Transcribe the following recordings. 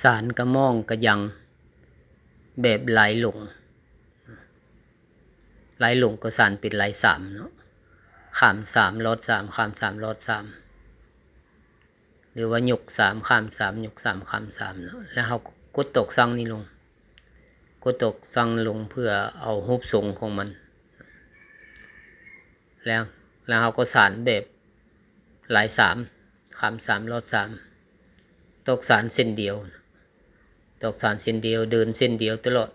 ສານກະໝ້ອງກະຍັງແບບລາຍຫຼົງ. ລາຍຫຼົງກໍສານເປັນລາຍສາມເນາະ, ຂ້າມສາມ ລອດສາມ ຂ້າມສາມ ລອດສາມ ຫຼືວ່າຍົກສາມ ຂ້າມສາມ ຍົກສາມ ຂ້າມສາມເນາະ. ແລ້ວເຮົາກົດຕອກຊັ່ງນີ້ລົງ, ກົດຕອກຊັ່ງລົງເພື່ອເອົາຮູບຊົງຂອງມັນ. ແລ້ວ ແລ້ວເຮົາກໍສານແບບລາຍສາມ ຂ້າມສາມ ລອດສາມ ຕອກສານເສັ້ນດຽວ, ຕອກສານເສັ້ນດຽວ ເດີນເສັ້ນດຽວຕະຫຼອດ,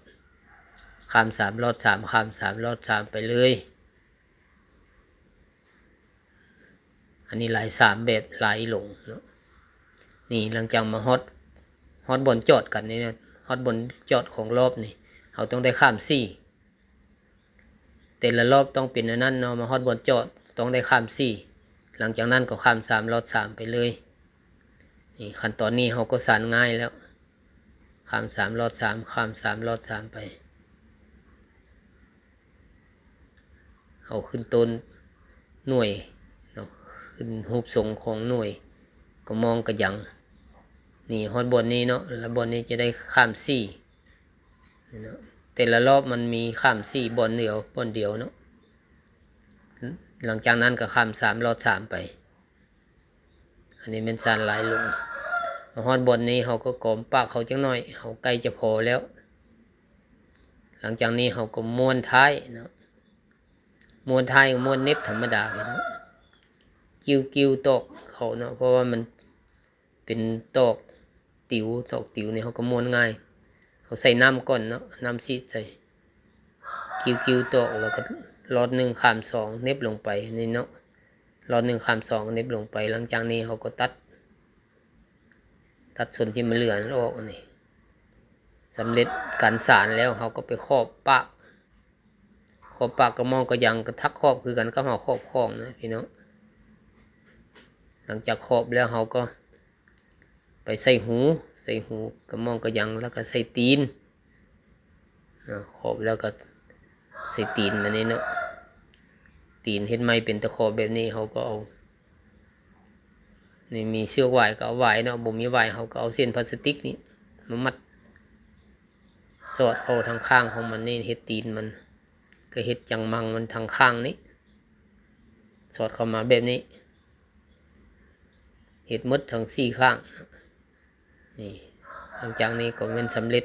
ຂ້າມສາມ ລອດສາມ ຂ້າມສາມ ລອດສາມ ໄປເລີຍ. ອັນນີ້ລາຍສາມແບບລາຍຫຼົງເນາະ. ນີ້ ຫຼັງຈາກມາຮອດ ຮອດບ່ອນຈອດກັນນີ້ນະ, ຮອດບ່ອນຈອດຂອງລອບນີ້ ເຮົາຕ້ອງໄດ້ຂ້າມສີ່. ແຕ່ລະລອບຕ້ອງເປັນອັນນັ້ນເນາະ, ມາຮອດບ່ອນຈອດຕ້ອງໄດ້ຂ້າມສີ່, ຫຼັງຈາກນັ້ນກໍຂ້າມສາມ ລອດສາມ ໄປເລີຍ. ນີ້ ຂັ້ນຕອນນີ້ເຮົາກໍສານງ່າຍແລ້ວ, ຂ້າມສາມ ລອດສາມ ຂ້າມສາມ ລອດສາມ ໄປ. ເຮົາຂຶ້ນຕົ້ນໜ່ວຍເນາະ, ຂຶ້ນຮູບຊົງຂອງໜ່ວຍກະໝ້ອງກະຍັງ. ນີ້ ຮອດບ່ອນນີ້ເນາະ, ລະບ່ອນນີ້ຈະໄດ້ຂ້າມສີ່ເນາະ. ແຕ່ລະລອບມັນມີຂ້າມສີ່ບ່ອນດຽວ ບ່ອນດຽວເນາະ. ຫຼັງຈາກນັ້ນກໍຂ້າມສາມ ລອດສາມ ໄປ. ອັນນີ້ແມ່ນສານລາຍຫຼົງ. ມາຮອດບ່ອນນີ້ເຮົາກໍກອມປາກເຂົາຈັກໜ້ອຍ, ເຮົາໃກ້ຈະພໍແລ້ວ. ຫຼັງຈາກນີ້ເຮົາກໍມ້ວນທ້າຍເນາະ, ມ້ວນທ້າຍ ມ້ວນເນັບທຳມະດາເນາະ, ກິ້ວໆຕອກເຂົາເນາະ, ເພາະວ່າມັນເປັນຕອກຕິວ, ຕອກຕິວນີ້ເຮົາກໍມ້ວນງ່າຍ. ເຮົາໃສ່ນ້ຳກ່ອນເນາະ, ນ້ຳສີດໃສ່. ກິ້ວໆຕອກ ແລ້ວກໍລອດໜຶ່ງຂ້າມສອງ ເນັບລົງໄປນີ້ເນາະ, ລອດໜຶ່ງຂ້າມສອງ ເນັບລົງໄປ. ຫຼັງຈາກນີ້ເຮົາກໍຕັດ ຕັດສ່ວນທີ່ມັນເຫຼືອນັ້ນອອກ. ອັນນີ້ສຳເລັດການສານແລ້ວ ເຮົາກໍໄປຂອບປາກ, ຂອບປາກກະໝ້ອງກະຍັງ ກະຖັກຂອບຄືກັນກັບເຮົາຂອບຂອງນະພີ່ນ້ອງ. ຫຼັງຈາກຂອບແລ້ວ ເຮົາກໍ ໄປໃສ່ຫູ, ໃສ່ຫູກະໝ້ອງກະຍັງ ແລ້ວກໍໃສ່ຕີນເນາະ. ຂອບແລ້ວກໍໃສ່ຕີນມານີ້ເນາະ, ຕີນເຮັດໄມ້ເປັນຕະຂອບແບບນີ້ ເຮົາກໍເອົາ ນີ້ມີເຊືອກຫວາຍກໍເອົາຫວາຍເນາະ, ບໍ່ມີຫວາຍເຮົາກໍເອົາເສັ້ນພລາສຕິກນີ້ມາມັດ ສອດເຂົ້າທາງຂ້າງຂອງມັນນີ້, ເຮັດຕີນມັນ ກໍເຮັດຈັງມັງມັນທາງຂ້າງນີ້ ສອດເຂົ້າມາແບບນີ້. ເຮັດໝົດທັງສີ່ຂ້າງ. ນີ້ ຫຼັງຈາກນີ້ກໍແມ່ນສຳເລັດ